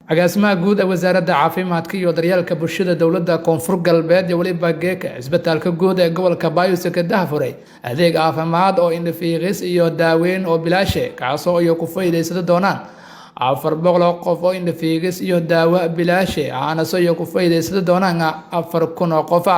Agaasimaha guud ee Wasaaradda Caafimaadka iyo Daryeelka Bulshada Dowladda Koonfur Galbeed iyo weliba geeka Cisbitaalka Guud ee gobolka Baayuse ka daahfuray adeeg caafimaad oo indhafiiqis iyo daaweyn oo bilaashe, kaasoo iyo ku faa'iidaysan doonaan 400 oo qof oo indhafiiqis iyo daawo bilaashe aanaso iyo ku faa'iidaysan doonaan 4000 oo qofa.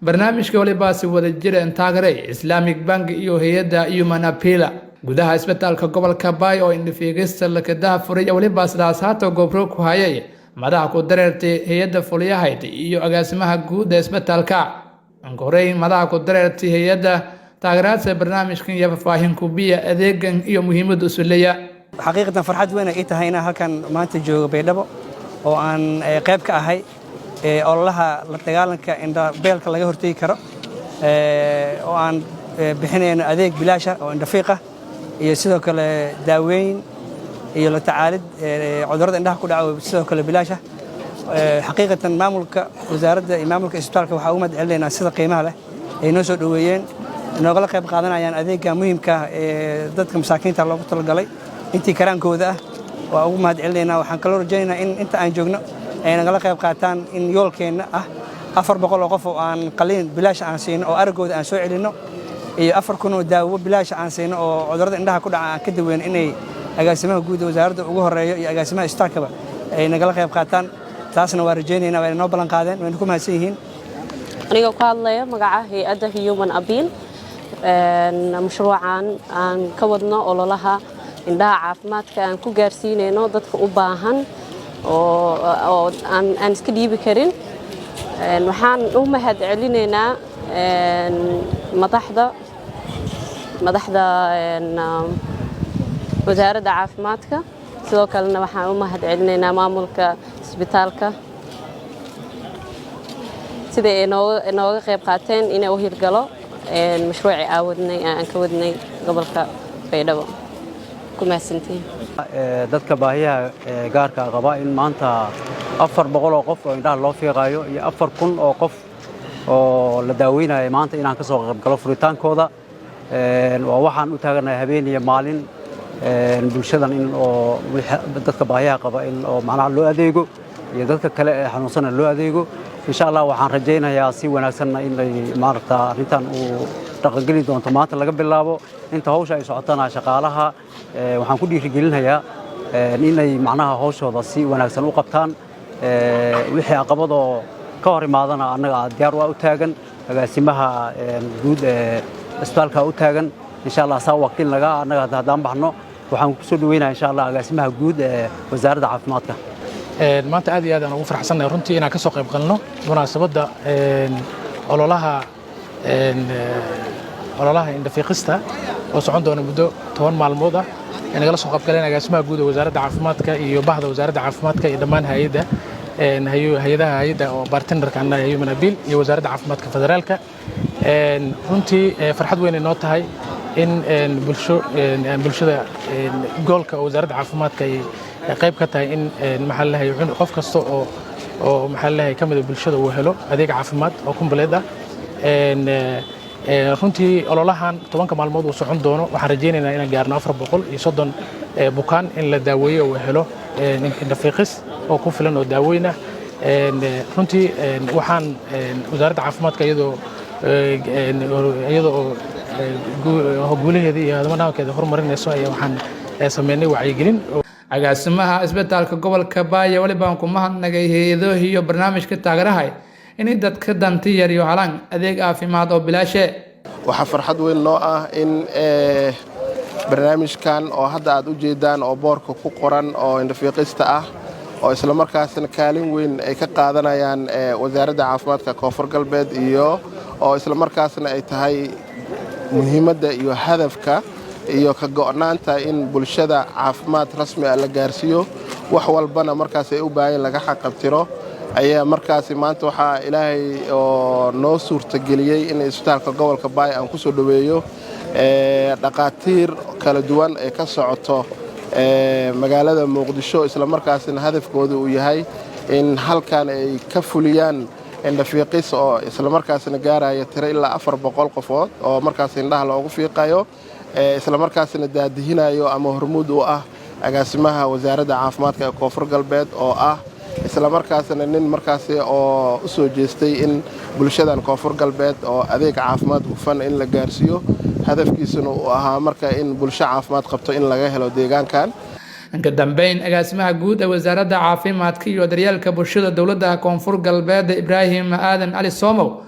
Barnaamijka waliba si wada jira taageeray Islamic Bank iyo hay-adda Human Appeal. Gudaha isbitaalka gobolka Baay oo indhafiiqista laka daahfuray, weliba sidaas haata gobro ku hayay madaxa ku dareertay hay-adda fuliyahayd iyo agaasimaha guud ee isbitaalka. Horeyn, madaxa ku dareertay hay-adda taageeraadsa barnaamijkan iyo faahfaahin kubiya adeegan iyo muhiimadda usuleya. Xaqiiqatan, farxad weyn ay ii tahay inaan halkan maanta joogo Baydhabo oo aan qayb ka ahay ololaha la dagaalanka indhabeelka laga hortegi karo, oo aan bixinayno adeeg bilaasha oo indhafiiq ah iyo sidoo kale daaweyn iyo la tacaalid cudurrada indhaha ku dhaca, sidoo kale bilaasha. Xaqiiqatan, maamulka wasaaradda iyo maamulka isbitaalka waxaa ugu mahad celinaynaa sida qiimaha leh ay noo soo dhoweeyeen, noogala qayb qaadanayaan adeegga muhiimka ah ee dadka masaakiinta loogu talagalay. Intii karaankooda ah waa ugu mahad celinaynaa. Waxaan kaloo rajaynaynaa in inta aan joogno ay nagala qayb qaataan in yoolkeenna ah 400 oo qof oo aan qaliin bilaash aan siino oo araggooda aan soo celinno iyo 4000 oo daawo bilaash aan siino oo cudurrada indhaha ku dhaca aan ka daweyno, inay agaasimaha guud ee wasaaradda ugu horeeyo iyo agaasimaha isbitaalkaba ay nagala qayb qaataan. Taasna waa rajaynaynaa, wayna noo ballan qaadeen, wayna ku mahadsan yihiin. Anigoo ku hadlaya magaca hay-adda Human Appeal, mashruucan aan ka wadno ololaha indhaha caafimaadka aan ku gaarsiinayno dadka u baahan oo aan iska dhiibi karin, waxaan u mahad celinaynaa madaxda wasaaradda caafimaadka. Sidoo kalena waxaan u mahad celinaynaa maamulka isbitaalka sida ay nooga qayb qaateen inay u hirgalo mashruucii aawadnay aan ka wadnay gobolka Baydhabo. Ku mahadsantihiin. Dadka baahiyaha gaarka qaba in maanta 400 oo qof oo indhaha loo fiiqaayo iyo 4000 oo qof oo la daaweynayo maanta inaan ka soo qayb galo furitaankooda, waa waxaan u taaganahay habeen iyo maalin bulshadan in oo dadka baahiyaha qaba in oo macnaha loo adeego iyo dadka kale ee xanuunsana loo adeego. Insha Allah, waxaan rajaynayaa si wanaagsanna in ay maaragta arrintan uu dhaqangeli doonto maanta laga bilaabo. Inta hawsha ay socotana, shaqaalaha waxaan ku dhiirigelinayaa inay macnaha hawshooda si wanaagsan u qabtaan. Wixii caqabadoo ka hor imaadana, annaga diyaar waa u taagan, agaasimaha guud ee isbitaalka u taagan. Insha Allah, saa wakiil naga annaga haddaan baxno, waxaan ku soo dhaweynayaa, insha Allah, agaasimaha guud ee Wasaaradda Caafimaadka. Maanta aad iyo aad aan ugu faraxsannahay runtii inaan ka soo qayb galno munaasabadda ololaha indhafiiqista oo socon doona muddo 10 maalmood ah, ay nagala soo qayb galeen agaasimaha guud ee Wasaaradda Caafimaadka iyo bahda Wasaaradda Caafimaadka iyo dhammaan hay-adda hay-adaha hay-adda oo partnerka annaga Human Appeal iyo Wasaaradda Caafimaadka Federaalka. Runtii farxad weyn ay noo tahay in bulsho bulshada goolka oo Wasaaradda Caafimaadka ay qayb ka tahay in, maxaa la dhahay, qof kasta oo, maxaa la dhahay, ka mid ah bulshada uu helo adeeg caafimaad oo complete ah. Runtii ololahan 10-ka maalmood uu socon doono, waxaan rajaynaynaa inaan gaarno 430 bukaan in la daaweeyo oo helo indhafiiqis oo ku filan oo daaweyn ah. Runtii waxaan Wasaaradda Caafimaadka iyadoo oo guulaheeda iyo hadamanaankeeda horumarinayso ayaa waxaan sameynay wacyigelin. Agaasimaha isbitaalka gobolka Baaya welibaan ku mahadnagay hay-ado iyo barnaamijka taageerahay inay dadka danti yar iyo helaan adeeg caafimaad oo bilaashe. Waxaa farxad weyn noo ah in barnaamijkan oo hadda aad u jeedaan oo boorka ku qoran oo indhafiiqista ah, oo islamarkaasna kaalin weyn ay ka qaadanayaan Wasaaradda Caafimaadka Koonfur Galbeed iyo oo islamarkaasna ay tahay muhiimadda iyo hadafka iyo ka go'naanta in bulshada caafimaad rasmi ah la gaarsiiyo, wax walbana markaas ay u baahan laga xaqabtiro, ayaa markaasi maanta waxaa Ilaahay oo noo suurtageliyey in isbitaalka gobolka Baay aan ku soo dhoweeyo dhaqaatiir kala duwan ee ka socoto magaalada Muqdisho, islamarkaasina hadafkooda uu yahay in halkan ay ka fuliyaan indhafiiqis oo islamarkaasina gaaraya tiro ilaa 400 qofood oo markaas indhaha loogu fiiqayo, islamarkaasina daadihinayo ama hormuud u ah. Agaasimaha Wasaaradda Caafimaadka ee Koonfur Galbeed oo ah islamarkaasna nin markaasi oo u soo jeestay in bulshadan Koonfur Galbeed oo adeeg caafimaad hufan in la gaarsiiyo, hadafkiisuna uu ahaa marka in bulsho caafimaad qabto in laga helo deegaankan. Ka dambeyn, agaasimaha guud ee Wasaaradda Caafimaadka iyo Daryeelka Bulshada Dowladda Koonfur Galbeed, Ibraahim Aadan Cali Somow,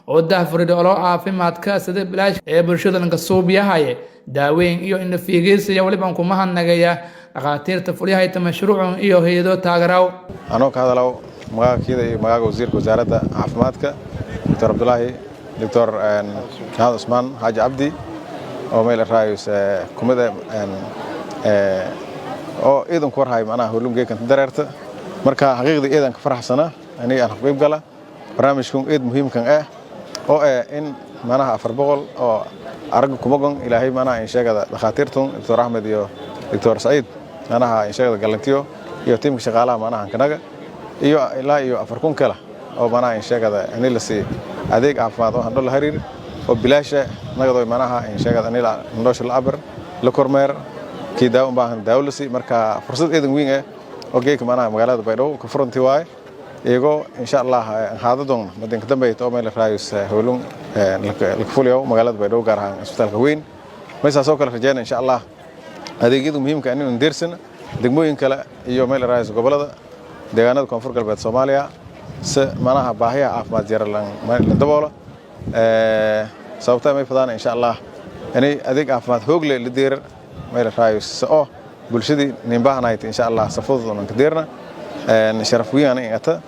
oo dahfurid olo caafimaadka sida bilaash ee bulshada lankasuubiyahaye daaweyn iyo indhafiigis iyo weliban kuma hadnagaya dhakhaatiirta fulyahayta mashruucun iyo hay-ado taageeraw. Anoo ka hadalaw magacakida iyo magaca wasiirka wasaaradda caafimaadka, Doctor Cabdulaahi, Doctor Maxamed Cusmaan Xaaji Cabdi, oo meel raayus kumida oo ciidan ku warhayo macnaha howlungeekanta dareerta. Marka xaqiiqdii ciidan ka faraxsana aniga aan qayb gala barnaamijkan eed muhiimkan ah oo eh in macnaha 400 oo aragga kumagon Ilaahay macnaha in sheegada dhakhaatiirtun Doctor Axmed iyo Doctor Saciid macnaha in sheegada galantiyo iyo tiimka shaqaalaha macnaha kanaga iyo ilaa iyo 4000 kale oo macnaha in sheegada in la sii adeeg caafimaad oo handho la xiriir oo bilaasha nagadoo macnaha in sheegada in nolosha la abar la kormeer kii daawo u baahan daawo la sii. Marka fursad eedan weyn ah oo geeka macnaha magaalada Baydhabo ka furanti waaye, iyagoo insha Allah aan qaado doona madinka dambeeyta oo meel raayus howlun la fuliyo magaalada Baydhabo, gaar ahaan isbitaalka weyn. Meeshaas oo kale rajeyna insha Allah adeegyada muhiimka in deersan degmooyin kale iyo meel raayus gobolada deegaanada Koonfur Galbeed Soomaaliya si manaha baahiyaha caafimaad jira la daboolo. Sababta may fadaan insha Allah inay adeeg caafimaad hoog leh la deerar meel raayus oo bulshadii nin baahnayd insha Allah safudud ka deerna sharaf weyn ata.